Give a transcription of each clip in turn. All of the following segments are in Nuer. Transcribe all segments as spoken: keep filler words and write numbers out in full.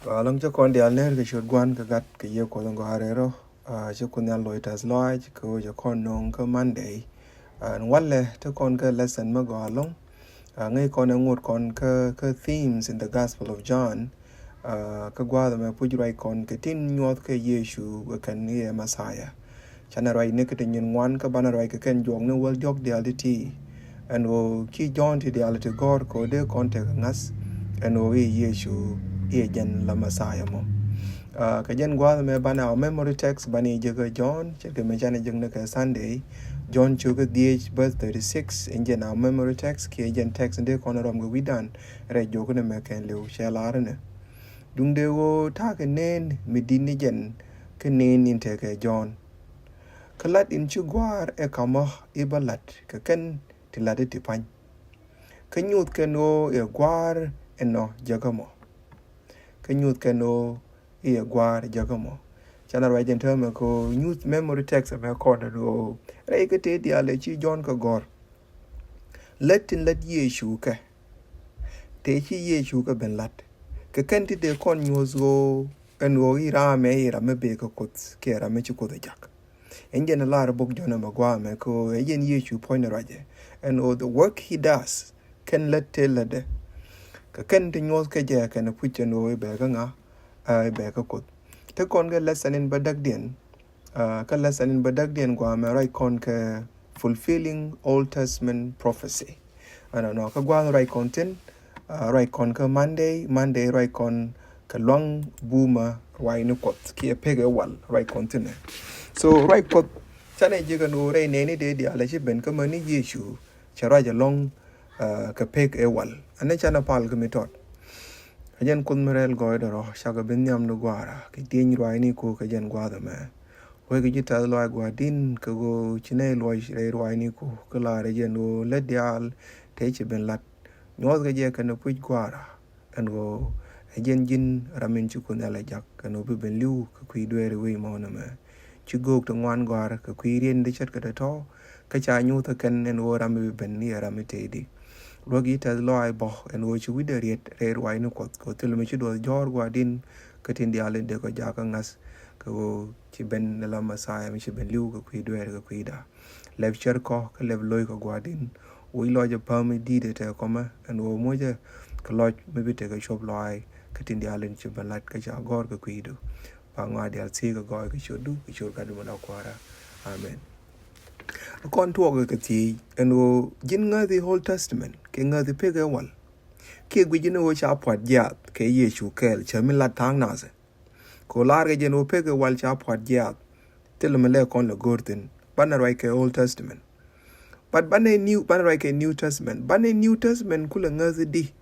Alɔŋ cä kɔn dial ner kɛ ciöt Gua̱n kɛ Gat kɛ Yiëë Kuɔth in gɔaa rɛl rɔ. Cä Kuoth Nhial loc tɛth lɔaac kɛ ɣöö cɛ kɔn nööŋ kä Monday. Ɛn walɛ te kɔn kä lesson mi gɔaa ɛlɔ̱ŋ. Ŋäc kɔn ɛ ŋot kɔn kä, kä themes in the Gospel of John. Kä gua̱a̱th ɛmɛ puc ruac kɔn kɛ tin nyuɔth kɛ Yecu kɛ kɛn i̱ ɛ Messiah. Canɛ ruac ni kä ti nyin ŋuan kä banɛ ruac kɛ kɛn juɔk ni wäl diɔ̱k diaal ti ti. Ɛn ɣöö ci Jɔ̱ɔ̱n ti diaal ti gɔ̱r kɛ ɣöö dee kɔn tekɛ ŋa̱th ɛn ɣöö i̱ Yecu i̱ ɛ jɛn la Messiah mɔ. Kɛ jɛn gua̱a̱th ɛmɛ banɛ our memory text banɛ jek kä Jɔ̱ɔ̱n ce̱tkɛ mi canɛ jek ni kɛ Sunday. Jɔ̱ɔ̱n cio̱kä dhieec verse thirty six in jɛn our memory text kiɛ jɛn text in dee kɔn rɔm kɛ wi̱dan rɛy juɔk ni mɛ kɛn li̱w cɛ lar ni. Duŋdɛ ɣöö ta̱a̱ kɛ neen mi di̱t ni jɛn kä neen in tekɛ Jɔ̱ɔ̱n. Kä lat in ci gua̱a̱r ɛ ka̱mä i̱ bä lat kɛ kɛn ti lat i̱ ti pa̱ny. Kä nyuuth kɛn ɣöö i̱ ɛ gua̱a̱r ɛnɔ jäkä mɔ. Kä nyuuth kɛn ɣöö i̱ ɛ gua̱a̱r jäkä mɔ. Canɛ ruac jɛn täämɛ kɛ ɣöö nyuuth memory text ɛmɛ kɔn ɛn ɣöö rɛy kä tëë diaal ɛ ci Jɔ̱ɔ̱n kɛ gɔ̱r. Lät tin lät Yecu kɛ tëë ci Yecu kɛ ben la̱t. Kɛ kɛn ti dee kɔn nyuɔ̱th ɣöö ɛn ɣöö i̱ ram ɛ i̱ ram mi bëë kä Kuoth kiɛ ram mi ci Kuoth ɛ jak. Ɛn jɛn lar bok Jɔ̱ɔ̱n ɛmɛ gua̱a̱mɛ kɛ ɣöö ɛ jɛn Yecu puɔ̱ny ni ruacɛ ɛn ɣöö the work he does kɛn lät tëë lätdɛ. Kɛ kɛn ti nyuɔ̱th kɛ jɛ kɛn puc ɛn ɣöö i̱ bɛɛ kä ŋa, i̱ bɛɛ kä Kuoth. Te kɔn kɛ lesson in bä däkdiɛn. Kä lesson in bä däkdiɛn gua̱a̱mɛ ruac kɔn kɛ fulfilling Old Testament prophecy. Ɛnɔnɔ kä gua̱a̱mɛ ruac kɔn thi̱n. Ruac kɔn kä Monday, Monday ruac kɔn kɛ luaŋ bumä ruac ni Kuɔth kiɛ pek ɛ wal ruac kɔn thi̱n. So ruac Kuɔth canɛ jek ɛn ɣöö rɛy nɛɛni dee diaal ɛ ci ben kä mäni Yecu cɛ ruac ɛlɔ̱ŋ kɛ pek ɛ wal. Ɛn ni canɛ pal kä mi tɔt. Ɛ jɛn Kuoth mi rɛl gɔɔydɛ rɔ cakɛ bi nhiam ni gua̱a̱ra kɛ tieny ruaacni ku kɛ jɛn gua̱a̱th ɛmɛ. Wek ji̱ tɛth lɔaac Gua̱di̱n kɛ ɣöö ci nɛy luɔc rɛy ruaacni ku kä laarɛ jɛn ɣöö lät diaal tëë ci ben la̱t. Nyuɔ̱thkɛ jɛ kɛn puc gua̱a̱ra ɛn ɣöö ɛ jɛn ji̱n ram in ci Kuoth Nhial ɛ jak ɛn ɣöö bi ben li̱w kɛ kui̱ dueeri wec mɔnɛ mɛ. Ci göök ti ŋuan gɔ̱a̱r kɛ kui̱ rien ti ce̱tkɛ tɔ̱tɔ̱ kä ca nyuuth ɛ kɛn ɛn ɣöö ram mi bi ben i̱ ɛ ram mi tëëdi. Luäk ji̱ tɛth lɔaac bä ɛn ɣöö ci wi̱cdɛ riet rɛy ruaacni Kuɔth kɛ ɣöö thilɛ mi ci duɔth jɔ̱ɔ̱r Gua̱di̱n kä tin diaal in dee kɔ jakä ŋa̱th kɛ ɣöö ci ben ni la Messiah mi ci ben li̱w kɛ kui̱ dueeri kɛ kui̱da. Lɛp cär kɔ kä lɛp lo̱ckɔ Gua̱di̱n. Wi̱c lɔc ɛ päm i̱ di̱t ɛ tɛk kɔmɛ ɛn ɣöö mucɛ kɛ lɔc mi bi tekɛ cuɔp lɔaac kä tin diaal in ci ben la̱t kä ca gɔ̱r kɛ kui̱du. Ba ŋɔaa diaal thiec kɛ gɔɔy kɛ ciötdu kɛ ciöt Gatdu mi la Kuäärä. Amen. Kɔn tuɔɔk kɛ thiec ɛn ɣöö ji̱n ŋäthi Old Testament kɛ ŋäthi pek ɛ wal. Kiɛ guic ji̱n ɣöö ca pua̱t jiaath kɛ Yecu kɛɛl cä mi lat tha̱a̱ŋ nathɛ. Kɛ ɣöö la̱r kɛ jɛn ɣöö pek ɛ wal ca pua̱t jiaath. Thilɛ mi lɛ kɔn lɛ go̱r thi̱n banɛ ruac kɛ Old Testament. But banɛ new, banɛ ruac kɛ New Testament. Banɛ New Testament kulɛ ŋäthi di.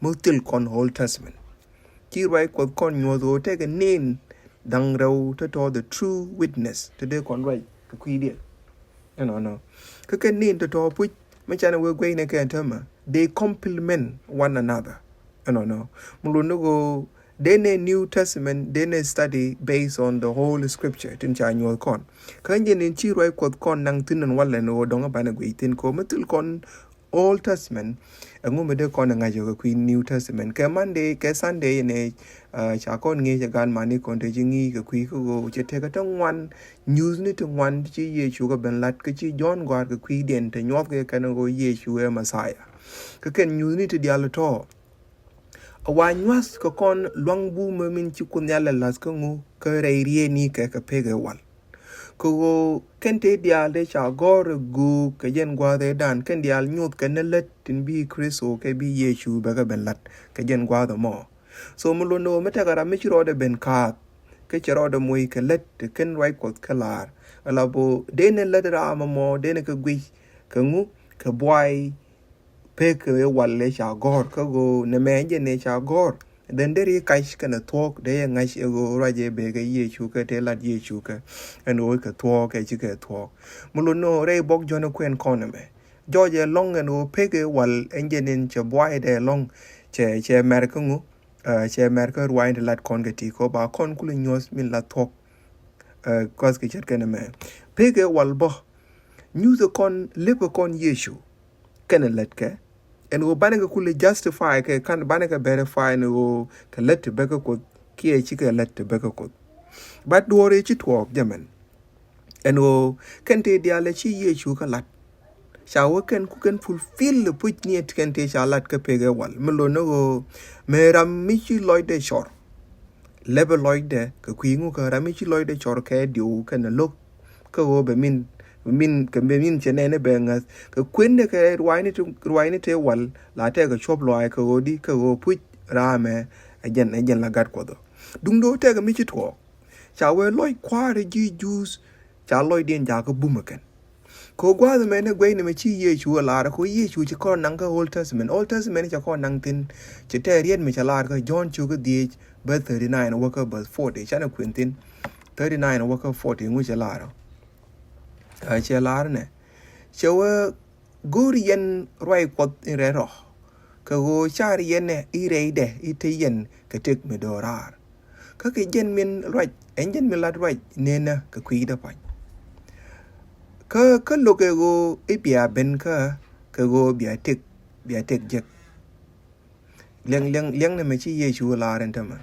Mi thil kɔn Old Testament. Ci ruac Kuɔth kɔn nyuɔ̱th ɣöö tekɛ nin da̱ŋ rɛw tɔ̱tɔ̱ the true witness te dee kɔn ruac kɛ kui̱diɛn. Ɛnɔnɔ. Kä kɛ nin tɔ̱tɔ̱ puc mi canɛ wee guecnɛ kɛ ɛn täämɛ. They complement one another. Ɛnɔnɔ. Mi luɔt ni ɣöö denɛ New Testament denɛ study based on the whole scripture tin ca nyuɔ̱th kɔn. Kä jɛn in ci ruac Kuɔth kɔn naŋ thi̱n ɛn walɛ ni ɣöö dɔ̱ŋ banɛ guic thi̱n kɛ ɣöö mi thil kɔn Old Testament. Ɛŋu mi dee kɔn ɛ ŋa̱c ɔ kɛ kui̱ New Testament kɛ Monday kɛ Sunday ni ca kɔn ŋi̱i̱c ɛ gal mani kɔn te ci ŋi̱i̱c kɛ kui̱ kä ɣöö cɛ tekɛ te ŋuan. Nyuuthni ti ŋuan ci Yecu kɛ ben la̱t kä ci Jɔ̱ɔ̱n gɔ̱a̱r kɛ kui̱diɛn te nyuɔ̱thkɛ kɛn ɣöö Yecu ɛ Messiah. Kä kɛn nyuuthni ti diaal tɔ̱. A wa nyua̱th kɛ kɔn luaŋ bumä min ci Kuoth Nhial ɛ la̱th kä ŋu kä rɛy rieni kɛ kɛ pek ɛ wal. Kɛ ɣöö kɛn te diaal dee ca gɔ̱r ɛ göök kɛ jɛn gua̱a̱th ɛ dan kɛn diaal nyuɔ̱th kɛ ni lät tin bi Kritho kɛ bi Yecu bɛ kɛ ben la̱t kɛ jɛn gua̱a̱th ɛmɔ. So mi luɔt ni ɣöö mi tekɛ ram mi ci rɔɔdɛ ben kaath kä cɛ rɔɔdɛ moc kɛ lät ti kɛn ruac Kuɔth kɛ la̱r. Ala bä dee ni lät ram ɛmɔ dee ni kɛ guic kɛ ŋu kɛ buay. Pek ɛ wal ɛ ca gɔ̱r kä ɣöö nɛ mɛ jɛ nɛ ca gɔ̱r. Then deri kac kɛnɛ thuɔ̱k dee yɛ ŋa̱c ɛ ɣöö ruac ɛ bek ɛ Yecu kɛ tëë lat Yecu kɛ. Ɛn ɣöö kɛ thuɔ̱k ɛ ci kɛ thuɔ̱k. Mi lot ni ɣöö rɛy bok Jɔ̱ɔ̱n ɛ kuɛn kɔn ɛmɛ. Jɔɔc ɛ lɔ̱ŋ ɛn ɣöö pek ɛ wal ɛn jɛ nin cɛ buaydɛ lɔ̱ŋ. Cɛ, cɛ mɛr kä ŋu. Cɛ mɛr kä ruac in ti lat kɔn kɛ ti kɔ ba kɔn kulɛ nyuɔ̱th min lat thuɔ̱k. Kuath kɛ ce̱t kɛn ɛmɛ. Pek ɛ wal bä. Nyuth ɛ kɔn lep ɛ kɔn Yecu. Kɛnɛ lät kɛ. Ɛn ɣöö banɛ kɛ kulɛ justify kɛ, kan banɛ kɛ verify ɛn ɣöö kɛ lät ti bäkɛ Kuoth kiɛ /cikɛ lät ti bäkɛ Kuoth. But duɔ̱ɔ̱r ëë ci tuɔɔk jɛ mɛn. Ɛn ɣöö kɛn tëë diaal ɛ ci Yecu kɛ lat. Ca wee kɛn ku kɛn fulfill puc ni ɛ kɛn tëë ca lat kä pek ɛ wal. Mi lot ni ɣöö mëë ram mi ci lɔcdɛ cɔr, lɛpɛ lɔcdɛ kɛ kui̱ ŋu kä ram mi ci lɔcdɛ cɔr kɛ diw kɛn lo̱k. Kä ɣöö bɛ min, bɛ min, kɛ bɛ min cɛ nɛn bɛ ŋäth. Kɛ kuendɛ kɛ ruacni ti, ruacni tëë wal, la tɛkɛ cuɔp lɔaac kɛ ɣöö di, kɛ ɣöö puc raamɛ ɛ jɛn, ɛ jɛn la Gat Kuɔth ɔ. Duŋdɛ ɣöö tɛkɛ mi ci tuɔɔk. Ca wee lɔc kua̱r ji̱ Juudh, ca lɔcdiɛn jakä bumä kɛn. Kɛ ɣöö gua̱a̱th mɛn ɛ guɛcni mɛ ci Yecu ɛ lar, kɛ ɣöö Yecu ci kɔn naŋ kä Old Testament. Old Testament ca kɔn naŋ thi̱n, ci tɛɛr riet mi ca lar kä Jɔ̱ɔ̱n cio̱kä dhieec, verse thirty-nine wäkä verse forty. Canɛ kuën thi̱n, thirty-nine wäkä forty, ŋu cɛ lar ɔ? Ɛ, cɛ lar nɛ, cɛ wee, go̱o̱r yɛn ruac Kuɔth in rɛl rɔ, kɛ ɣöö car yɛn ɛ i̱ rɛydɛ i̱ te yɛn kɛ tëk mi do̱raar. Kä kɛ jɛn min ruac, ɛn jɛn min lat ruac nenä kɛ kui̱dä pa̱ny. Kä, kä lo̱kɛ ɣöö i̱ bia ben kä, kɛ ɣöö bia tëk, bia tëk jek. Liɛŋ, liɛŋ, liɛŋ nɛ mɛ ci Yecu lar ɛn tämɛ.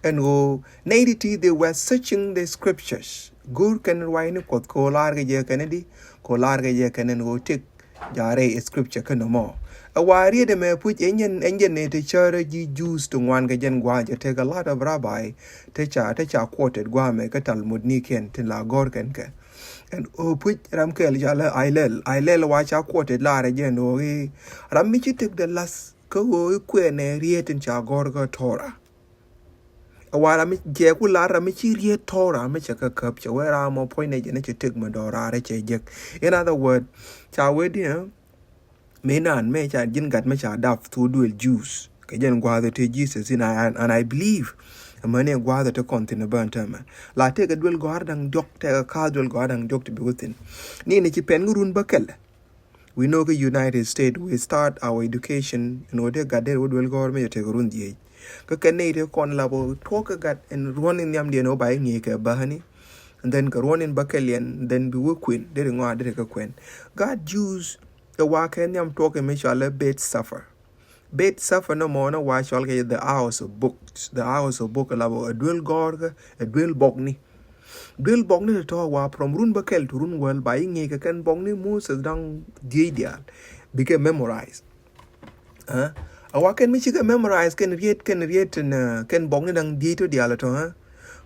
Ɛn ɣöö nɛy ti ti, they were searching the scriptures. Go̱o̱r kɛn ruacni Kuɔth kɛ ɣöö lar kɛ jɛ kɛn di, kɛ ɣöö lar kɛ jɛ kɛn ɛn ɣöö tëk jaarɛ scripture kä nɔmɔ. Ɛ wa riet ɛmɛ puc ɛn jɛn, ɛn jɛn ni ti cärä ji̱ Juudh ti ŋuan kɛ jɛn gua̱a̱th jɛ, tëk a lot of rabbi ti ca, ti ca quoted gua̱a̱th mɛ kä Talmud ni kɛn tin la gɔ̱r kɛn kɛ. Ɛn ɣöö puc ram kɛl ca lɛ Hillel, Hillel wa ca quoted lar ɛ jɛn ɣöö i̱ ram mi ci tëkdɛ lath kä ɣöö i̱ kuɛɛnɛ riet in ca gɔ̱r kä Torah. Ɛ wa ram mi jɛ ku lar ram mi ci riet Torah mi cɛ kä käp, cɛ wee ram mɔ puɔ̱nynɛ jɛ ni cɛ tëk mi do̱raar cɛ jek. In other word, ca wee di, ɛ? Mi naan mɛ ca ji̱n gat mɛ ca dap through duel Juudh kɛ jɛn gua̱a̱th ti Jesus in, and, and I believe amäni gua̱a̱th ti kɔn thi̱n bä ɛn tämɛ. La tëkɛ duel gɔ̱a̱r da̱ŋ diɔ̱k, tëkɛ ka̱a̱th duel gɔ̱a̱r da̱ŋ diɔ̱k ti bi wä thi̱n. Ni ni ci pɛn kä run bäkɛl. We know kä United States, we start our education in ɣöö dee gat dee wä duel gɔ̱a̱r mi cɛ tëkɛ run dhieec. Kä kɛn nɛy ti kɔn lap ɣöö tuɔ̱k kɛ gat in ruɔ̱n in nhiamdiɛn ɣöö ba i̱ ŋi̱i̱c kɛ bäni. And then kɛ ruɔ̱n in bäkɛliɛn, then bi wä kuën, deri ŋɔaa deri kɛ kuɛn. Gat Juudh ɛ wa kɛ nhiam tuɔ̱k in mi cɔalɛ Beit Sefer. Beit Sefer nɔmɔ ni wa cɔl kɛ the house of books. The house of book lap ɛ duel gɔ̱rkä, ɛ duel bɔkni. Duel bɔkni ti tɔ̱ wa from run bäkɛl to run wäl ba i̱ ŋi̱i̱c kɛ kɛn bɔkni Moses da̱ŋ dhieec diaal. Bikɛ memorize. Ɛ? A wa kɛn mi cikɛ memorize kɛn riet, kɛn riet, kɛn bɔkni da̱ŋ dhieec tɔ diaal tɔ, ɛ?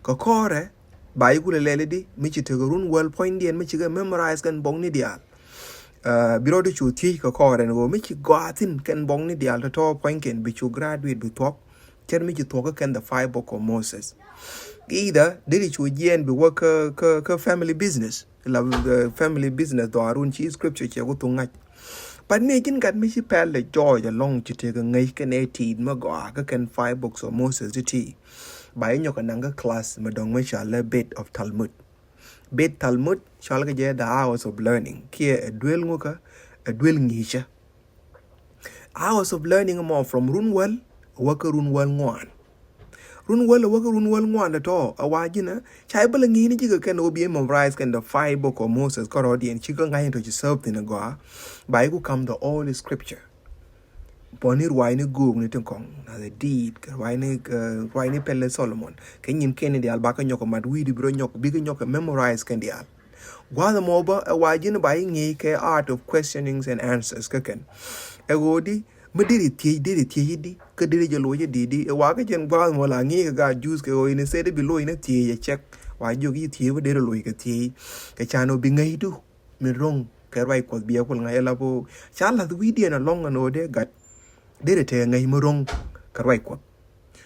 Kɛ kɔrɛ ba i̱ kulɛ lɛl i̱di mi ci tekɛ run wäl puɔ̱nydiɛn mi cikɛ memorize kɛn bɔkni diaal. Ɛ, bi rɔɔdu cu thiec kɛ kɔrɛ ni ɣöö mi ci gɔaa thi̱n kɛn bɔkni diaal tɔ̱tɔ̱ puɔ̱nykɛn bi cu graduate bi thuɔ̱k. Cɛr mi ci thuɔ̱k kä kɛn the five book of Moses. Either deri cu jiɛɛn bi wä kä, kä, kä family business. La, ɛ, family business dhɔaarun ci scripture cɛ ku thuk ŋa̱c. But ni ji̱n gat mi ci pɛl lɛ jɔɔc alɔŋ ci tekɛ ŋäc kɛn ɛ ti̱i̱t mi gɔaa kä kɛn five books of Moses ti ti. Ba i̱ nyɔk kɛ naŋ kä class mi dɔ̱ŋ mi ca lɛ Beit of Talmud. Beit Talmud cɔalkɛ jɛ the house of learning. Kiɛ ɛ duel ŋukä, ɛ duel ŋi̱i̱cä. House of learning mɔ from run wäl, wäkä run wäl ŋuan. Run wäl, wäkä run wäl ŋuan tɔ̱tɔ̱, a wa ji̱n ɛ, ca i̱ bä lɛ ŋi̱i̱c ni ji̱ kɛ kɛn ɣöö bi memorize kɛn the five book of Moses, kärɔɔdiɛn, ci kä ŋa̱cni tɔ ci serve thi̱n ɛ gɔaa, ba i̱ ku kam the all scripture. Bɔni ruacni göökni tin kɔ̱ŋ, na the deed, kɛ ruacni, kɛ ruacni pɛlɛ Solomon, kɛ nyin kɛn diaal ba kä nyɔk mat wi̱i̱di bi rɔ nyɔk, bikɛ nyɔk memorize kɛn diaal. Gua̱a̱th ɛmɔ bä ɛ wa ji̱n ba i̱ ŋi̱i̱c kɛ art of questionings and answers kä kɛn. Ɛ ɣöö di, mi deri thiec, deri thiec i̱di, kä deri jɛ loc i̱di, di, ɛ wa kä jɛn gua̱a̱th ɛmɔ la ŋi̱i̱c kɛ gaat Juudh kɛ ɣöö in instead bi loc ni thiec ɛ cɛk, wa jiök i̱ thiec bä deri loc kɛ thiec. Kɛ can ɔ bi ŋäcdu mi ro̱ŋ kɛ ruac Kuɔth bi ɛ kul ŋa̱c ɛ la po. Ca la̱th wi̱i̱diɛn alɔŋ ɛn ɣöö dee gat. Deri tɛɛ ŋäc mi ro̱ŋ kɛ ruac Kuɔth.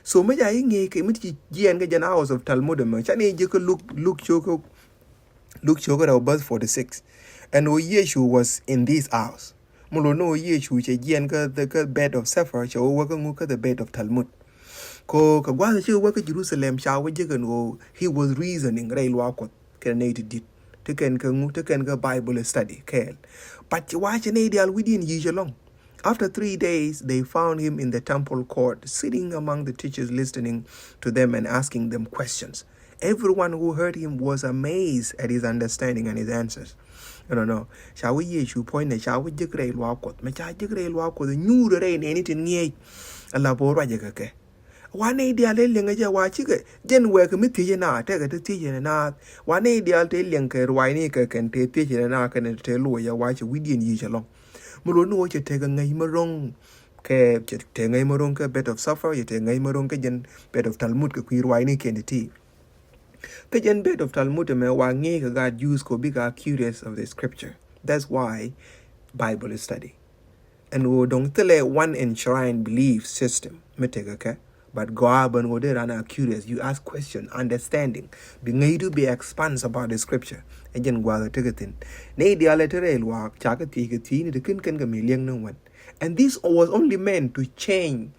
So mi ca i̱ ŋi̱i̱c kɛ mi ci jiɛɛn kɛ jɛn house of Talmud ɛmɛ. Ca ni ji̱ kä Luk, Luk cio̱kä, Luk cio̱kä rɛw verse forty-six. Ɛn ɣöö Yecu was in this house. Mi lot ni ɣöö Yecu cɛ jiɛɛn kä the, kä Beit of Sefer, cɛ wä wä kä ŋu kä the Beit of Talmud. Ko kɛ gua̱th ci wä kä Jerusalem ca wä jek ɛn ɣöö he was reasoning rɛy luaak Kuɔth kɛn nɛy ti di̱t. Ti kɛn kä ŋu, ti kɛn kä Bible study kɛɛl. But ci wa cɛ nɛy diaal wi̱diɛn yic ɛlɔ̱ŋ. After three days, they found him in the temple court, sitting among the teachers, listening to them and asking them questions. Everyone who heard him was amazed at his understanding and his answers. Ɛnɔnɔ, ca wä Yecu puɔ̱nydɛ, ca wä jek rɛy luaak Kuɔth. Mɛ ca jek rɛy luaak Kuɔth, nyuurɛ rɛy nɛɛni tin ŋi̱eec. Ala bä ruacɛ kɛ kɛ. Wa nɛy diaal tëë liɛŋkɛ jɛ wa cikɛ jɛn wɛɛkɛ mi thiecɛ naath, tekɛ te thiecɛ naath. Wa nɛy diaal tëë liɛŋkɛ ruacni kɛ kɛn tëë thiecɛ naath kɛn tëë luɔcɛ wa cɛ wi̱cdiɛn yic ɛlɔ̱ŋ. Mi luɔt ni ɣöö cɛ tekɛ ŋäc mi ro̱ŋ kɛ, cɛ tekɛ ŋäc mi ro̱ŋ kɛ Bed of Safar, cɛ tekɛ ŋäc mi ro̱ŋ kɛ jɛn Bed of Talmud kɛ kui̱ ruacni kɛn ti. Kä jɛn Bed of Talmud ɛmɛ wa ŋi̱i̱c kɛ gaat Jews kɛ ɣöö bikɛ a curious of the scripture. That's why Bible study. Ɛn ɣöö dɔ̱ŋ thilɛ one enshrined belief system mi tekɛ kɛ. But gɔaa ben ɣöö dee raan a curious, you ask question, understanding. Bi ŋäcdu bi expands about the scripture. Ɛ jɛn gua̱a̱th ɛ tekɛ thi̱n. Nɛy diaal ɛ te rɛy luaak, ca kɛ thiec kɛ thiecni ti ken kɛn kɛ mi liɛŋ ni wen. And this was only meant to change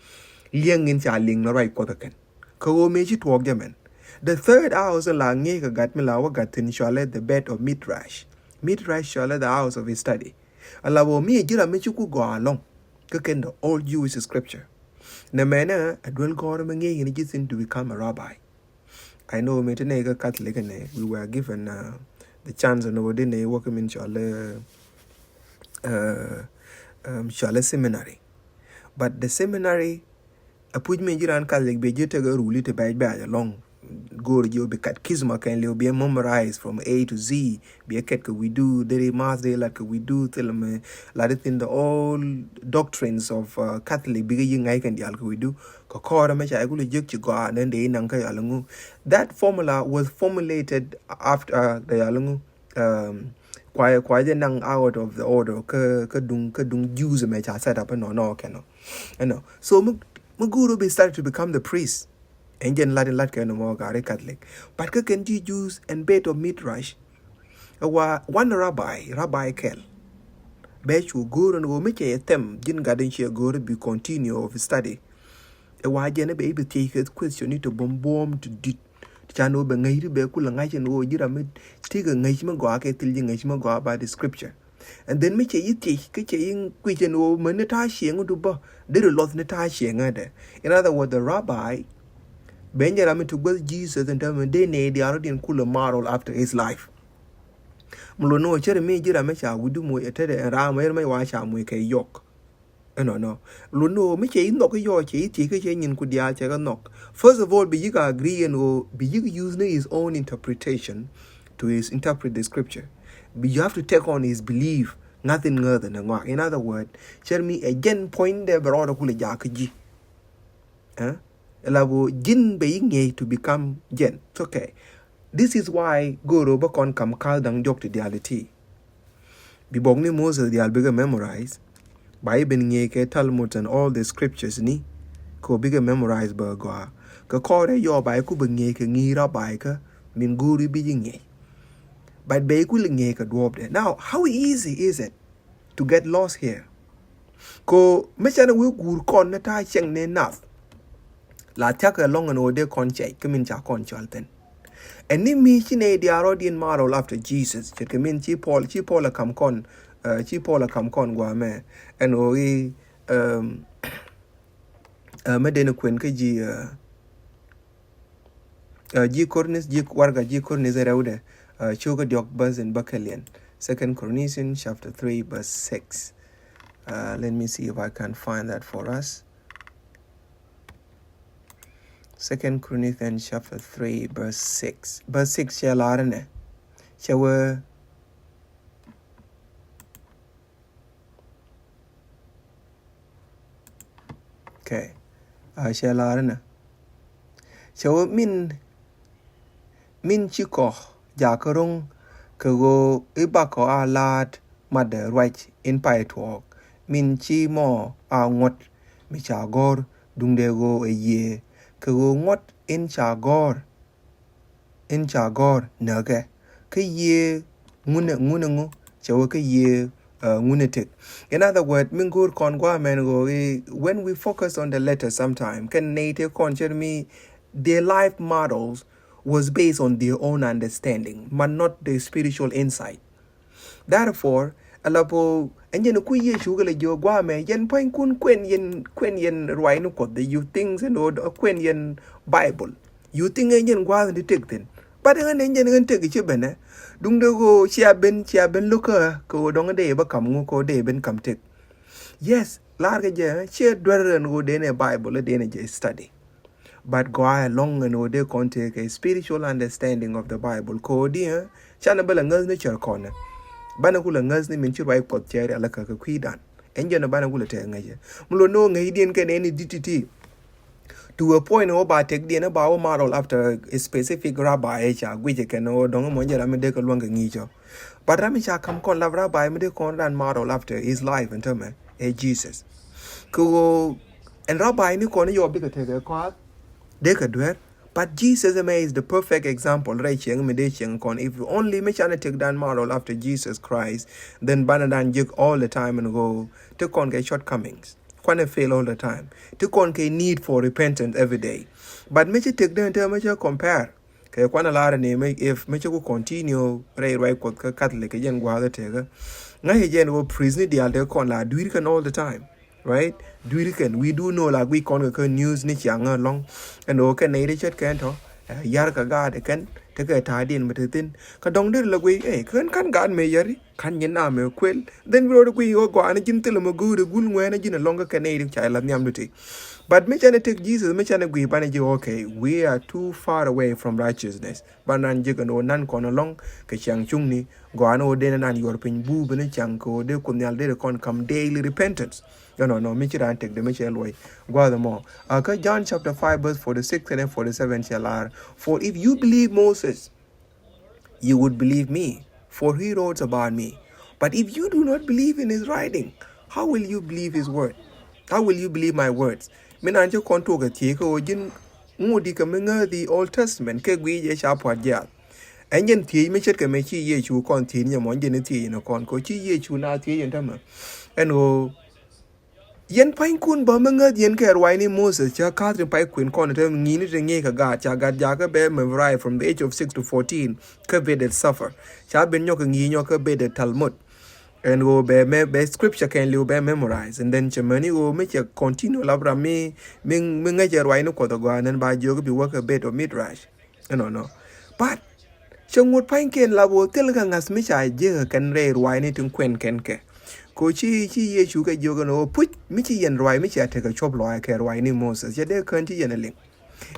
liɛŋ in ca liŋ ni ruac Kuɔth ɛ kɛn. Kɛ ɣöö mëë ci tuɔɔk jɛ mɛn. The third house in la ŋi̱i̱c kɛ gat mi la wä gat thi̱n cɔalɛ the Bed of Midrash. Midrash cɔalɛ the house of study. Ala wä mi ɛ ji̱ ram mi ci ku gɔaa ɛlɔ̱ŋ. Kä kɛn the old Jewish scripture. Nɛ mɛnɛ a duel gɔ̱rä mi ŋi̱i̱c kɛn ji̱ thi̱n to become a rabbi. I know mi ti nɛ kä Catholic nɛ, we were given, uh, the chance ni wä di nɛ wä kä min cɔalɛ, uh, um, cɔalɛ seminary. But the seminary, a puc mi ji̱ raan Catholic bi ji̱ tekɛ ruli ti bɛc bɛc ɛlɔ̱ŋ. Go̱o̱r ji̱ bi catechism kɛn liw bi memorize from A to Z. Bi kɛt kɛ wi̱du, deri math dee lat kɛ wi̱du, thil mɛ lat ithin the all doctrines of, uh, Catholic bikɛ yi̱ ŋa̱c kɛn diaal kɛ wi̱du. Kɛ kɔɔrɛ mɛ ca i̱ kul jiäk ci gɔaa nɛn dee inaŋ kä yal ŋu. That formula was formulated after, uh, the yal ŋu. Um, kuayɛ, kuayɛ jɛ naŋ out of the order kä, kä duŋ, kä duŋ Jews mɛ ca set up nɔ, nɔ kɛnɔ. Ɛnɔ. So mi, mi go̱o̱r bi started to become the priest. Ɛn jɛn lat in lat kɛ nɔmɔ gari Catholic. But kä kɛn ji̱ Jews ɛn Beit of Midrash. Ɛ wa one rabbi, rabbi kɛl. Bɛ cu go̱o̱r ɛn ɣöö mi cɛ yɛ thɛm ji̱n gat in ciɛ go̱o̱r bi continue of study. Ɛ wa jɛn ɛ bɛ i̱ bi thiec kɛ question ni ti buɔ̱m buɔ̱m ti di̱t. Ti can ɣöö bɛ ŋäc ti bɛ kulɛ ŋa̱c ɛn ɣöö ji̱ ram mi ti kɛ ŋäc mi gɔaa kɛ thil ji̱ ŋäc mi gɔaa about the scripture. And then mi cɛ yi thiec kä cɛ yi kui̱c ɛn ɣöö mäni ta̱a̱ ciɛŋä du bä deri luɔth ni ta̱a̱ ciɛŋä dɛ. In other words, the rabbi ben jɛ ram mi ti guäth Jesus in terms of dee nɛy diaal rɔ̱diɛn kulɛ moral after his life. Mi luɔt ni ɣöö cɛ ri mi ji̱ ram mi ca wi̱du moc ɛ tetdɛ ɛn ram mi ri mi wa ca moc kɛ yɔk. Ɛnɔnɔ. Luɔt ni ɣöö mi cɛ yi nhɔk i̱ yɔk cɛ yi thiec kä cɛ nyin ku diaal cɛ kɛ nhɔk. First of all, bi yi ka agree ɛn ɣöö bi yi ka use ni his own interpretation to his interpret the scripture. Bi you have to take on his belief. Nothing other than ŋɔak. In other words, cɛ ri mi ɛ jɛn point dɛ bɛ rɔɔdɛ kulɛ jaak kä ji̱. Eh? Ɛ la bo ji̱n bɛ yi ŋiɛc to become jɛn. It's okay. This is why go̱o̱r ɣöö bä kɔn kam ka̱l da̱ŋ diɔ̱k ti diaal iti. Bi bok ni Moses diaal bikɛ memorize. Ba yi ben ŋiɛc kɛ Talmud and all the scriptures ni. Kɛ ɣöö bikɛ memorize bä gɔaa. Kɛ kɔrɛ yɔ ba yi ku bɛ ŋiɛc kɛ ŋi̱i̱ra ba yi kä min go̱o̱ri bi ji̱ ŋiɛc. But bɛ yi ku lɛ ŋiɛc kɛ duɔ̱ɔ̱pdɛ. Now, how easy is it to get lost here? Ko mi canɛ wee guur kɔn ni ta̱a̱ cieŋ ni nath. La thia̱k ɛlɔ̱ŋ ɛn ɣöö dee kɔn cɛc kä min ca kɔn cɔal thi̱n. Ɛn ni mi ci nɛy diaal rɔ̱diɛn moral after Jesus. Ce̱tkɛ min ci Paul, ci Paul ɛ kam kɔn, eh, ci Paul ɛ kam kɔn guamɛ. Ɛn ɣöö i̱, um, eh, mi den kuën kä ji̱, eh, Uh, ji̱ Korinth, ji̱ warɛga ji̱ Korinth rɛwdɛ, uh, cio̱kä diɔ̱k bäth in bäkɛliɛn. Second Corinthians chapter three verse six. Uh, let me see if I can find that for us. Second Corinthians chapter three verse six. Verse six cɛ lar inɛ. Cɛ wee Okay. A cɛ lar inɛ. Cɛ wee min, min ci kɔ jakä ro̱ŋ kɛ ɣöö i̱ bakɔ a la̱a̱t matdɛ ruac in pay tuɔɔk. Min ci mɔ a ŋuɔ̱t mi ca gɔ̱r duundɛ ɣöö ɛ yiëë kɛ ɣöö ŋuɔ̱t in ca gɔ̱r in ca gɔ̱r näkɛ. Kä yiëë ŋunɛ, ŋunɛ ŋu, cɛ wee kä yiëë, uh, ŋunɛ tëk. In other words, min go̱o̱r kɔn guamɛn ɣöö i̱, when we focus on the letter sometime, kɛn nɛy tëë kɔn cɛ ri mi, their life models was based on their own understanding, but not the spiritual insight. Therefore, a la po ɛn jɛn ku Yecu kɛ lɛ jiök guamɛ, yɛn pua̱nykun kuɛn yɛn, kuɛn yɛn ruac ni Kuɔth, you think ɛn ɣöö kuɛn yɛn Bible. You think ɛn jɛn gua̱a̱th ni tëk thi̱n. But ɣän in jɛn ɣän tëk i̱ ci ben ɛ. Duŋdɛ ɣöö cia ben, cia ben lo̱kä kɛ ɣöö dɔ̱ŋ dee bä ka̱m ŋu kɛ ɣöö dee ben ka̱m tëk. Yes, lar kɛ jɛ, ciɛ duer ɛn ɣöö dee ni Bible, dee ni jɛ study. But gɔaa ɛlɔ̱ŋ ɛn ɣöö dee kɔn tëë kɛ spiritual understanding of the Bible. Kɛ ɣöö di, eh, canɛ bä lɛ ŋäth ni cär kɔnɛ. Banɛ ku lɛ ŋäth ni min ci ruac Kuɔth cɛ rial kä kɛ kui̱dan. Ɛn jɛn banɛ ku lɛ tëë ŋäcɛ. Mi lo̱n ni ɣöö ŋäcdiɛn kɛn ɛn i̱ di̱t ti̱ti̱. To a point ɣöö ba tëkdiɛn ba wä model after a specific rabbi ɛ ca guic ɛ kɛn ɣöö dɔ̱ŋ mɔ jɛ ram mi dee kɛ luäŋ kɛ ŋi̱i̱cɔ. But ram mi ca ka̱m kɔn lap rabbi mi dee kɔn ran model after his life ɛn täämɛ ɛ Jesus. Kɛ ɣöö ɛn rabbi ni kɔn i̱ yɔ bikɛ tekɛ kɔath dee kɛ duer. But Jesus ɛmɛ is the perfect example rɛy cieŋ mi dee cieŋ kɔn. If only mi canɛ tëkdan model after Jesus Christ, then banɛ dan ji̱k all the time ɛn ɣöö ti kɔn kɛ shortcomings. Kuanɛ fail all the time. Ti kɔn kɛ need for repentance every day. But mi ci tëkdan te mi ci compare kɛ kuanɛ lar ni mi, if mi ci ku continue rɛy ruac Kuɔth kä Catholic kɛ jɛn gua̱a̱th tëkä. Ŋa̱c jɛn wä priest ni diaal te kɔn la dui̱r kɛn all the time. Right? Dui̱r kɛn, we do know la guic kɔn kɛ kä news ni ciaŋ ɛlɔ̱ŋ. Ɛn ɣöö kɛn nɛy ti ce̱tkɛn tɔ̱, eh, yar kɛ gaat kɛn tekɛ ta̱a̱diɛn mi te thi̱n. Kä dɔ̱ŋ deri la guic, eh, kɛn ka̱n gaat mëë yari. Ka̱n nyin na mɛ kuël. Then bi rɔɔd guiy ɣöö gɔaa ni ji̱n thilɛ mɛ go̱o̱ri gul ŋuɛɛn ni ji̱n ɛlɔ̱ŋ kä kɛn nɛy ti ca ila nhiam di ti. But mi canɛ tëk Jesus, mi canɛ guiy banɛ ji̱, okay, we are too far away from righteousness. Banɛ nan ji̱ kɛn ɣöö nan kɔn ɛlɔ̱ŋ kɛ ciaŋ cuŋni. Gɔaa ni ɣöö dee ni nan yuɔr piny buup ni ciaŋ kɛ ɣöö dee Kuoth Nhial dee kɔn ka̱m daily repentance. No, no, no, mi ci raan tëk dee mi cɛ luɔy. Gua̱a̱th ɛmɔ. A kä John chapter five verse forty-six and forty-seven cɛ lar. For if you believe Moses, you would believe me, for he wrote about me. But if you do not believe in his writing, how will you believe his word? How will you believe my words? Mi nan ci kɔn tuɔk ɛ thiec kä ɣöö ji̱n ŋut di kɛ mi ŋääth i̱ Old Testament kɛ guic ɛ ca pua̱t jiaath. Ɛn jɛn thiec mi ce̱tkɛ mɛ ci Yecu kɔn thiec nyɛ mɔ, ɛn jɛn i̱ thiec ni kɔn kɛ ɣöö ci Yecu na thiec ɛn täämɛ. Ɛn ɣöö Yɛn pa̱nykun bä mi ŋäth yɛn kɛ ruac ni Moses cä ka̱th ri pay kuën kɔn te ŋi̱i̱ni te ŋi̱i̱c kɛ gaat ca gat jakä bɛ memorize from the age of six to fourteen kä bed at suffer. Ca ben nyɔk kɛ ŋi̱i̱c nyɔk kä bed at Talmud. Ɛn ɣöö bɛ mɛ bɛ scripture kɛn liw bɛ memorize and then cɛ mäni ɣöö mi cɛ continue lap ram mi mi mi ŋäc cɛ ruac ni Kuɔth agɔaa and then ba jiök bi wä kɛ bed of Midrash. Ɛnɔnɔ. But cɛ ŋut pa̱nykiɛn lap ɣöö thilɛ kɛ ŋa̱th mi ca jiäkä kɛn rɛy ruaacni tin kuɛn kɛn kɛ. Kɛ ɣöö ci ci Yecu kɛ jiök ɛn ɣöö puc mi ci yɛn ruaac mi cia tekɛ cuɔp lɔaac kɛ ruaacni Moses cɛ dee kään ci yɛn ɛ liŋ.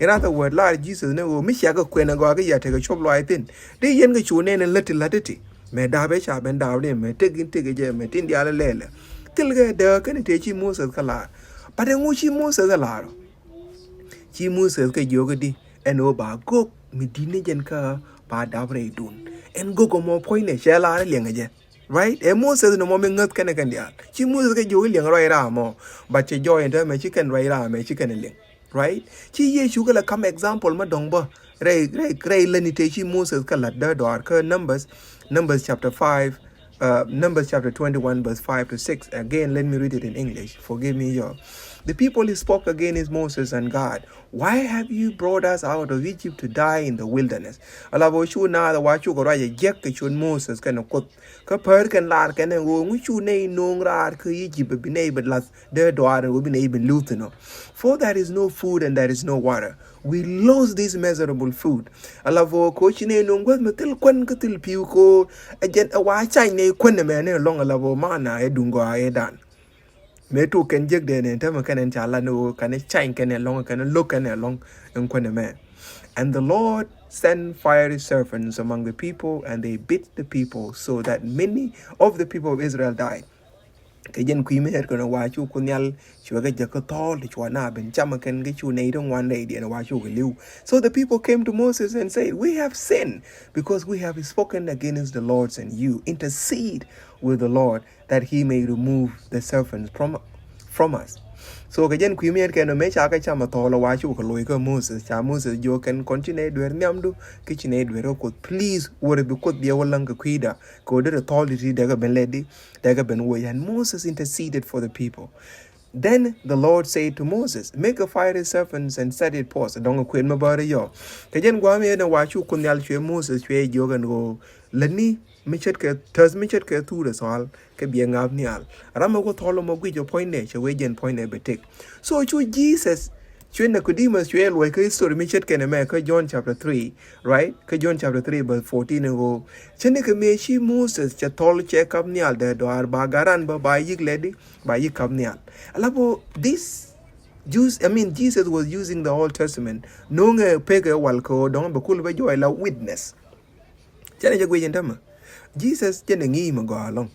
In other word, lar Jesus ni ɣöö mi cia kɛ kuɛn ɛ gɔaa kä yia tekɛ cuɔp lɔaac thi̱n. Dee yɛn kɛ cu nɛn in lät ti la̱t ti ti. Mɛ da̱a̱p ɛ ca ben da̱a̱p ni mɛ tek in tek jɛ mɛ tin diaal ɛ lɛlɛ. Thilɛ kɛ dee kɛn tëë ci Moses kɛ lar. But ɛŋu ci Moses ɛ lar ɔ? Ci Moses kɛ jiök i̱di ɛn ɣöö ba gök mi di̱t ni jɛn kä ba dap rɛydun. Ɛn gök ɛmɔ puɔ̱nynɛ cɛ lar liɛŋɛ jɛ. Right? Ɛ Moses ni mɔ mi ŋäth kɛnɛ kɛn diaal. Ci Moses kɛ jiök i̱ liɛŋ ruac ram mɔ. But cɛ jɔɔc ɛn täämɛ ci kɛn ruac ram mɛ ci kɛn liɛŋ. Right? Ci Yecu kɛ lɛ ka̱m example mi dɔ̱ŋ bä. Rɛy, rɛy, rɛy lätni tëë ci Moses kɛ la̱t dee dɔaar kä Numbers, Numbers chapter five, uh, Numbers chapter twenty-one, verse five to six. Again, let me read it in English. Forgive me, y'all. The people spoke against Moses and God. Why have you brought us out of Egypt to die in the wilderness? Ala bä cu naath wa cukɛ ruac ɛ jiäk kɛ cuɔ̱t Moses kɛnɛ Kuoth. Kä päär kɛn lar kɛnɛ ɣöö ŋu cu nɛy no̱o̱ŋ raar kä Egypt bi nɛy bi lath dee dɔaar ɣöö bi nɛy bi li̱w thi̱n ɔ. For there is no food and there is no water. We lost this miserable food. Ala bä ko ci nɛy no̱o̱ŋ guäth mi thil kuän kä thil pi̱w ko ɛ jɛn ɛ wa cany nɛy kuän ɛmɛ ni ɛlɔ̱ŋ ala bä mana ɛ duŋ gɔaa ɛ dan. Mëë tok kɛn jiäkdɛ nɛ täämɛ kɛn ɛn ca lat ni ɣöö kɛn ɛ cany kɛn ɛlɔ̱ŋ kɛn ɛ lo̱k kɛn ɛlɔ̱ŋ ɛn kuän ɛmɛ. And the Lord sent fiery serpents among the people, and they bit the people, so that many of the people of Israel died. Kɛ jɛn kui̱ mi ɣet kɛn ɛ wa cu Kuoth Nhial cuɛ kɛ jäk kä thɔɔl ti cua na ben cam kɛn kɛ cu nɛy ti ŋuan rɛydiɛn ɛ wa cu kɛ li̱w. So the people came to Moses and said, we have sinned because we have spoken against the Lord, and you intercede with the Lord that he may remove the serpents from, from us. So kɛ jɛn kui̱ miɛt kɛn ɔ mëë ca kɛ cam a thɔɔl a wa cu kɛ loc kä Moses, ca Moses jiök kɛn kɔn ci nɛy duer nhiamdu kä ci nɛy duer kä Kuoth. Please, wä rɛ bi Kuoth biɛ wä läŋ kɛ kui̱da kɛ wä derɛ thɔɔl ti ti dee kɛ ben lɛt di dee kɛ ben woc. And Moses interceded for the people. Then the Lord said to Moses, make a fiery serpent and set it forth. Dɔ̱ŋ kuën mi bäri yɔ. Kɛ jɛn gua̱a̱m yɛn ɛ wa cu Kuoth Nhial cuɛ Moses cuɛ jiök ɛn ɣöö lätni mi ce̱tkɛ täth mi ce̱tkɛ thurɛ thɔal kɛ biɛ ŋa̱p nhial. Ram mi wä thɔl mɔ guic ɔ puɔ̱nydɛ cɛ wee jɛn puɔ̱nydɛ bɛ tëk. So cu Jesus Cuɛ Nicodemus cuɛ luɔc kä history mi ce̱tkɛ nɛmɛ kä John chapter three, right? Kä John chapter three verse fourteen ɛ ɣöö cä ni kɛ mëë ci Moses cɛ thɔl cɛ kap nhial dee dɔaar ba gat ran bä ba yi̱k lɛt di ba yi̱k kap nhial. Ala bä this Jews, I mean, Jesus was using the Old Testament. No̱o̱ŋɛ pekɛ wal kɛ ɣöö dɔ̱ŋ bɛ kul bä jɔɔc la witness. Cɛ ni jɛ guic in tämɛ. Jesus cɛ ni ŋi̱i̱c mi gɔaa ɛlɔ̱ŋ.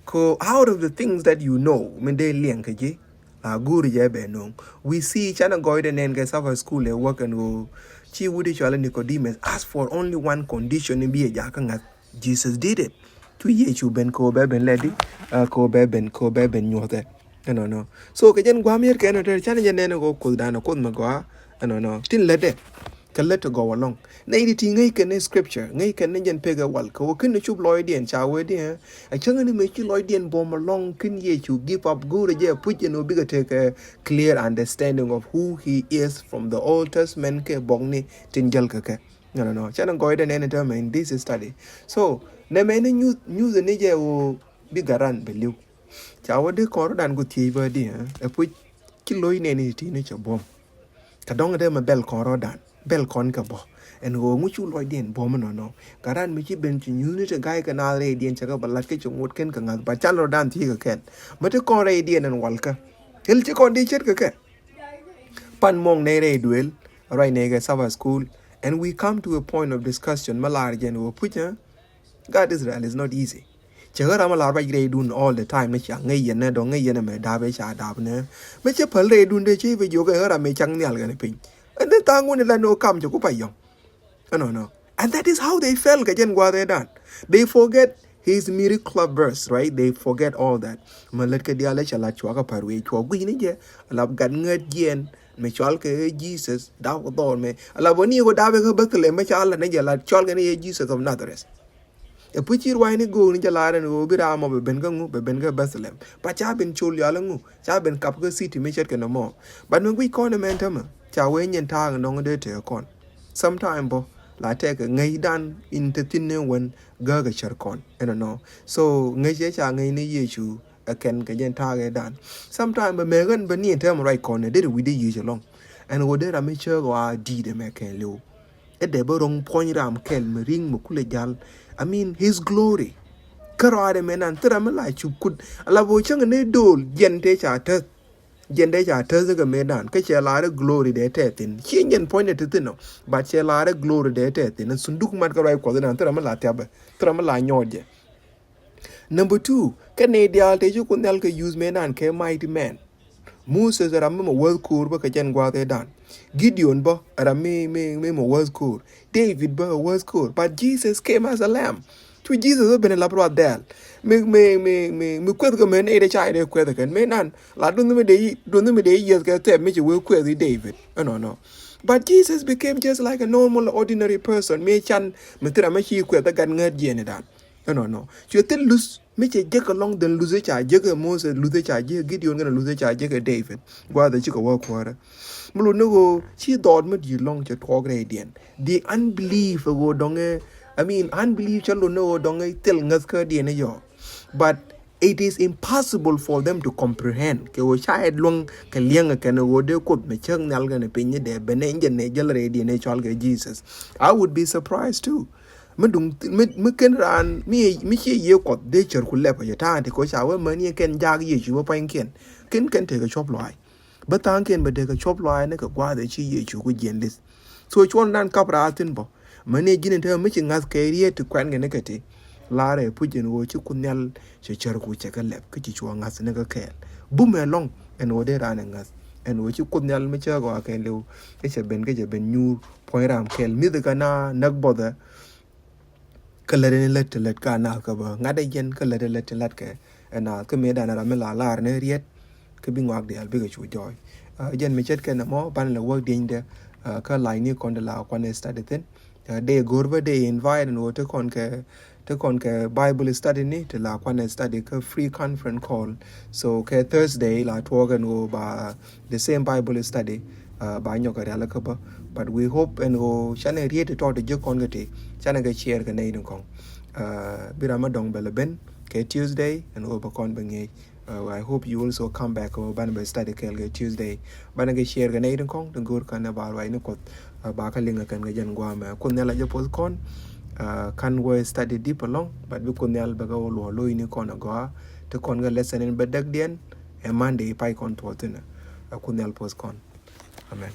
Ko out of the things that you know, min dee liɛŋ kɛ ji̱, la guuri jɛ bɛ no̱o̱ŋ. We see canɛ gɔɔydɛ nɛn kɛ Sabbath school ɛ wäk ɛn ɣöö ci wut i̱ cɔal i̱ Nicodemus ask for only one condition in bi ɛ jakä ŋa̱th. Jesus did it. Cu Yecu ben ko bɛ ben lɛt di, uh, ko bɛ ben, ko bɛ ben nyuɔthɛ. Ɛnɔnɔ. So kɛ jɛn gua̱a̱m yɛr kɛ ɛnɔ tɛr canɛ jɛ nɛn ɛ ɣöö Kuoth dan ɛ Kuoth mi gɔaa. Ɛnɔnɔ. Tin lɛt dɛ. Kɛ lät ti gɔw alɔŋ. Nɛy ti ti ŋäc kɛn scripture, ŋäc kɛn ni jɛn pek ɛ wal kɛ wä kin ni cup lɔcdiɛn ca wee diɛn. A cäŋ ni mëë ci lɔcdiɛn buɔ̱m alɔŋ kin Yecu give up go̱o̱rɛ jɛ puc jɛn wä bikɛ tekɛ clear understanding of who he is from the Old Testament kɛ bɔkni tin jäl kɛ kɛ. Nɔnɔ, nɔnɔ. Cɛn gɔɔydɛ nɛn täämɛ in this study. So nɛ mɛ ni nyuth, nyuth ni jɛ wä bi garan bɛ liw. Ca wä di kɔn rɔdan ku thiec bä di, eh? Ɛ puc ci loc nɛn ti ti ni cɛ buɔ̱m. Kɛ dɔŋ dee mɛ bɛl kɔn rɔdan, bɛl kɔn kɛ bɔ. Ɛn ɣöö ŋu cu lɔcdiɛn buɔ̱m nɔnɔ. Kɛ ran mi ci ben ci nyuthni ti ga̱y kɛ naath rɛydiɛn cɛ kɛ bɛ lat kɛ ci ŋot kɛn kɛ ŋa̱th ba can rɔdan thiec kɛ kɛn. Mɛ ti kɔn rɛydiɛn ɛn walkä. Thil ci kɔn di ce̱tkɛ kɛ. Pan muɔ̱ŋ nɛy rɛy duël, ruac nɛy kɛ Sabbath school. And we come to a point of discussion mɛ laar jɛn ɣöö puc, eh? Gat Israel is not easy. Cɛ ɣä ram a la ruac rɛydun all the time, mi ca ŋäc yɛn nɛ dɔ̱ŋ ŋäc yɛn ɛmɛ dap ɛ ca dap nɛ. Mi cɛ päl rɛydun dee cɛ i̱ bɛ jiök ɛ ɣä ram mi cak nhial kɛn piny. Ɛn dee tha̱a̱ŋ wun ilɛ ni wä kam cɛ ku pay yɔ̱ŋ. Ɛnɔnɔ. And that is how they fell kɛ jɛn gua̱a̱th ɛ dan. They forget his miracle verse, right? They forget all that. Mɛ lät kɛ diaal ɛ cɛ la cuakä pa̱r wee cuɔ gui̱c ni jɛ. Ala gat ŋäät jiɛn mɛ cual kɛ Jesus dap kɛ dhɔr mɛ. Ala bä ni kɛ dap ɛ kä Bethlehem mɛ ca la ni jɛ la cual kɛ ni yɛ Jesus of Nazareth. Ɛ puc ci rua̱cni go̱o̱kni jɛ la̱r ɛn ɣöö bi raam ɔ bɛ ben kä ŋu, bɛ ben kä Bethlehem. Ba ca ben col yɔal ŋu, ca ben kap kä city mi ce̱tkɛ nɔmɔ. But mi guic kɔn ɛmɛn tämɛ ca wee nyin ta̱a̱k nɔŋ dee tëë kɔn. Sometime bä la tɛkɛ ŋäcdan in te thi̱n ni wän gääk ɛ cär kɔn ɛnɔnɔ. So ŋäc ɛ ca ŋäc ni Yecu ɛ kɛn kɛ jɛn ta̱a̱k ɛ dan. Sometime bɛ mɛk ɣän bä ni ɛn täämɛ ruac kɔn ɛ dee wi̱cdɛ yiec ɛlɔ̱ŋ. Ɛn ɣöö dee ram mi cääk ɣɔaa di̱i̱t ɛmɛ kɛn li̱w. Ɛ dee bä ro̱ŋ puɔ̱ny ram kɛl mi ri̱ŋ mi kulɛ jal. I mean his glory. Kä rɔaadɛ mɛ nan thil ram mi la cup kut. Ala bä cäŋ ni do̱l jiɛn tëë ca täth. Jiɛn tëë ca täth kɛ mɛ nan kä cɛ laarɛ glory dee tɛth thin. Ciɛ jiɛn puɔ̱nydɛ te thin ɔ. But cɛ laarɛ glory dee tɛth thin. Sunduk mat kä ruac kuɔth nan thil ram mi la thiapɛ. Thil ram mi la nyɔɔt jɛ. Number two, kɛ nɛy diaal tëë ci Kuoth Nhial kɛ use mëë nan kɛ mighty man. Moses ɛ ram mi mɛ wäth ko̱o̱r bä kɛ jɛn gua̱a̱th ëëdan. Gideon bä ɛ ram mi, mi, mi mɛ wäth ko̱o̱r. David bä ɛ wäth ko̱o̱r. But Jesus came as a lamb. Cu Jesus bä ben ɛ lap ruath dɛɛl. Mi, mi, mi, mi, mi kueth kɛ mëë nɛy dee ca dee kueth kɛn. Mëë nan la duɔth mi dee, duɔth mi dee yieth kɛ thɛp mi ci wee kueth i̱ David. Ɛnɔnɔ. But Jesus became just like a normal, ordinary person. Mi can mi thil ram mi ci kueth ɛ gat ŋäät jiɛn idan. Ɛnɔnɔ. Cuɛ thil luth mi cɛ jek ɛlɔ̱ŋ dhɛn luth ëë ca jek ɛ Moses, luth ëë ca jek ɛ Gideon, kɛnɛ luth ëë ca jek ɛ David. Gua̱a̱th ɛ cikɛ wä kuäärä. Mi lot ni ɣöö ci dhɔɔt mi di̱i̱t ɛlɔ̱ŋ cɛ tuɔɔk rɛydiɛn. The unbelief ɛ ɣöö dɔ̱ŋ ɛ, I mean, unbelief cɛ lot ni ɣöö dɔ̱ŋ ɛ thil ŋäthkädiɛn ɛ yɔɔ. But it is impossible for them to comprehend. Kɛ ɣöö ca ɛ luäŋ kɛ liɛŋ ɛ kɛn ɛ ɣöö dee Kuoth mi cäk nhial kɛn ɛ piny ni dee ben ɛ jɛn ɛ jäl rɛydiɛn ɛ cɔal kɛ Jesus. I would be surprised too. Mi duŋ, mi, mi ken raan mi, mi ciɛ yiëë Kuɔth dee cär ku lɛp kɛ jɛ ta̱a̱ŋ ti kɔ ca wee mäni kɛn jaak Yecu bä pua̱nykiɛn. Ken kɛn tekɛ cuɔp luaac. Bä tha̱a̱ŋkiɛn bɛ tekɛ cuɔp luaac ni kɛ gua̱a̱th ɛ ci Yecu ku jiɛn li̱th. So cuɔl nan kap raar thi̱n bä. Mäni ji̱n in te mi ci ŋa̱th kɛ riet ti kuɛn kɛ ni kɛ ti. Laarɛ puc in ɣöö ci Kuoth Nhial cɛ cär ku cɛ kɛ lɛp kä ci cuɔ ŋa̱th ni kɛ kɛɛl. Bumɛ ɛlɔ̱ŋ ɛn ɣöö dee raan ɛ ŋa̱th. Ɛn ɣöö ci Kuoth Nhial mi cä gɔaa kɛn liw. Kä cɛ ben kä cɛ ben nyuur puɔ̱ny ram kɛɛl mi̱th kä na näk bɔthɛ. Kä lät in lät ti lät ka naath kä bä ŋa̱t ɛ jɛn kä lät in lät ti lät kɛ ɛ naath kä mëëdan ram mi la lar ni riet. Kä bi ŋɔak diaal bikɛ cu jɔɔc. Ɛ jɛn mi ce̱tkɛ nɔmɔ banɛ lɛ wäk diɛnydɛ. Ɛ kä la̱cni kɔn ti la kuanɛ study thi̱n. Ɛ dee go̱r bä dee invite ni wä ti kɔn kɛ, ti kɔn kɛ Bible study ni ti la kuanɛ study kä free conference call. So kɛ Thursday la tuɔɔk ɛn ɣöö ba the same Bible study, uh, ba nyɔk kɛ rial kä bä. But we hope ɛn ɣöö canɛ riet ti tɔt ti ji̱ kɔn kɛ ti canɛ kɛ share kɛ nɛy ni kɔŋ. Uh, bi ram mi dɔ̱ŋ bɛ lɛ ben kɛ Tuesday ɛn ɣöö bɛ kɔn bɛ ŋi̱eec. Uh, I hope you also come back, uh, banɛ bɛ study kɛɛl kɛ Tuesday. Banɛ kɛ share kɛ nɛy tin kɔŋ tin go̱o̱r kɛn ɛ ba ruacni Kuɔth, uh, ba kɛ liŋ kɛn kɛ jɛn guamɛ. Kuoth Nhial a jɛ puɔth kɔn, uh, kan wä study deep along, but bi Kuoth Nhial bɛ kɛ wä luɔ lo̱cni kɔn a gɔaa ti kɔn kɛ lesson in bɛ däkdiɛn ɛ Monday pay kɔn tuɔɔthinɛ. Uh, Kuoth Nhial puɔth kɔn. Amen.